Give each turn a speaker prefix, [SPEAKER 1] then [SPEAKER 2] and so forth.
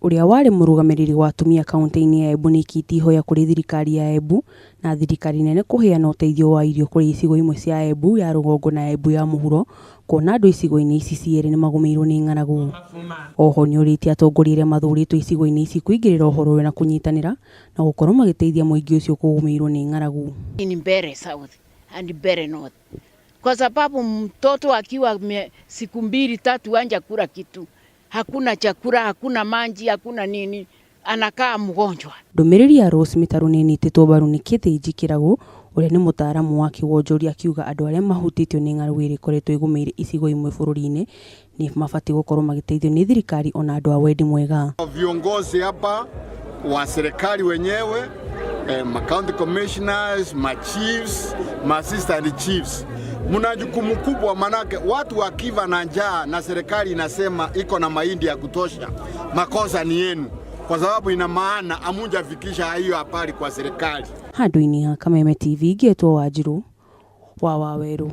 [SPEAKER 1] Ũrĩa warĩ mũrũgamĩrĩri wa atumia kauntĩ-inĩ ya Embu nĩaikĩtie ihoya kũrĩ thirikari ya Embu na thirikari nene kũheana ũteithio wa irio kũrĩ icigo imwe cia Embu ya rũgongo na Embu ya mũhuro kuona andũ icigo-inĩ ici cierĩ nĩmagũmĩirwo nĩ ng'aragu. Oho nĩorĩtie atongoria arĩa mathurĩtwo icigo-inĩ ici kũingĩrĩra ũhoro ũyũ na kũnyitanĩra na gũkorwo magĩteithia mũingĩ ũcio kũgũmĩirwo nĩ ng'aragu.
[SPEAKER 2] In Mbeere South and Mbeere North kwa sababu mtoto akiwa siku mbili tatu hajakula kitu, hakuna chakula, hakuna maji, hakuna nini, anakaa mgonjwa.
[SPEAKER 1] Ndũmĩrĩri ya Rose Mĩtarũ nĩĩnyitĩtwo mbaru nĩ Kĩthĩnji Kĩragũ ũrĩa nĩ mũtaaramu wa kĩwonjoria akiuga andũ arĩa mahutĩtio nĩ ng'aragu ĩrĩa ĩkoretwo ĩgũmĩire icigo imwe bũrũri-inĩ nĩ mabatiĩ gũkorwo magĩteithio nĩ thirikari ona andũ a wendi mwega.
[SPEAKER 3] Viongozi hapa wa serikali wenyewe ma county commissioners, ma chiefs, ma assistant chiefs, mna jukumu kubwa, manake watu wakifa na njaa na serikali inasema iko na mahindi ya kutosha, makosa ni yenu, kwa sababu ina maana hamujafikisha hiyo habari kwa serikali.
[SPEAKER 1] Handũ-inĩ ha Kameme TV ngĩtwo Wanjiru wa Waweru.